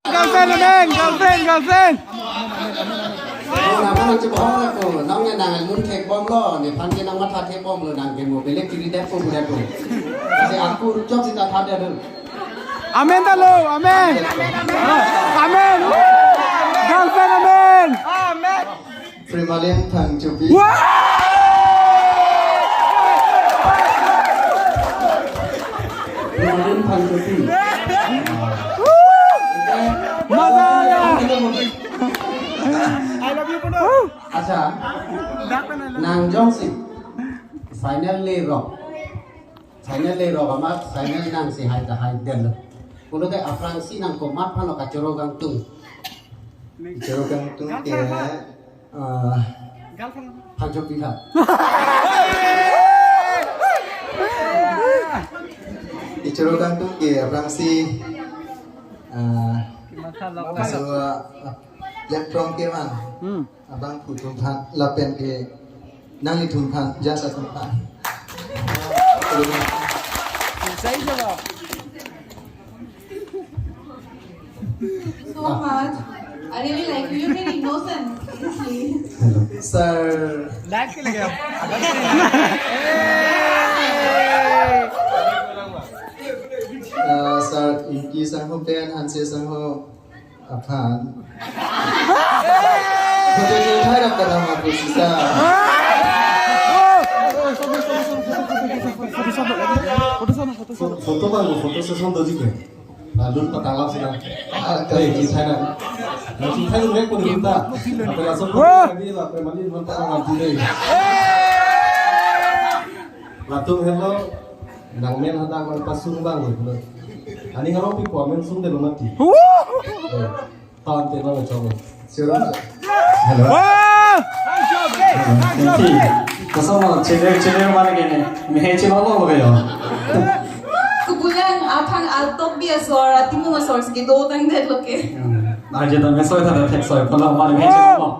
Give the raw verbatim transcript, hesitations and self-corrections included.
Girlfriend, amen. Girlfriend, girlfriend. Oh, nang nang chubahong na ko, nang ne nang mun thek bom lo, nephan ke nang matha thek bom lo, nang ke mo belek kiri det ko budet ko. Kasi aku ruchok sita tha det. Amen ta lo, amen. Amen. Girlfriend, amen. Primalin Phangchopi. Wah! Primalin Phangchopi. Maza ya. I love you, Puno. Acha, nang jongsi final le rok. Final le rok amat final nangsi hai ta hai den lo. Pulote aphrangsi nang komat aphan lo kachoro kangtung. Choro kangtung ke, ah, Phangchopi ha. Ichoro kangtung ke aphrangsi, ah, maso, ah, platform ke man. Hmm. Abangphu atum aphan lapen ke nanglitum aphan, jasa atum aphan. So much. I really like you. You're very innocent, honestly. Hello. Sir. Live ke lage. Uh, sir, Inky sangho pen, Hanse sangho aphan. Photo thai ram kadam aku sisa. Photo bang, photo session doji ke. Lalu patala sila. Ah, eh, cithai na. Na cithai rek pun kita. Apa langsung photo lagi lah, pemali pun tak ngerti deh. Latum hello. Nang men hadak nang pasung bang lo. Ani ngarong pi komen sung de lo mati. Eh, tan te nang chong. Sirun. Hello. Wah! Hello. Nanti, kasama channel, channel mana gini? Mehe channel lo kayo. Kebulan aphan altok bi asor, atimu asor segi do tang det lo ke. Hmm. Aja tang meso tang tek soi, kalau mana mehe channel lo.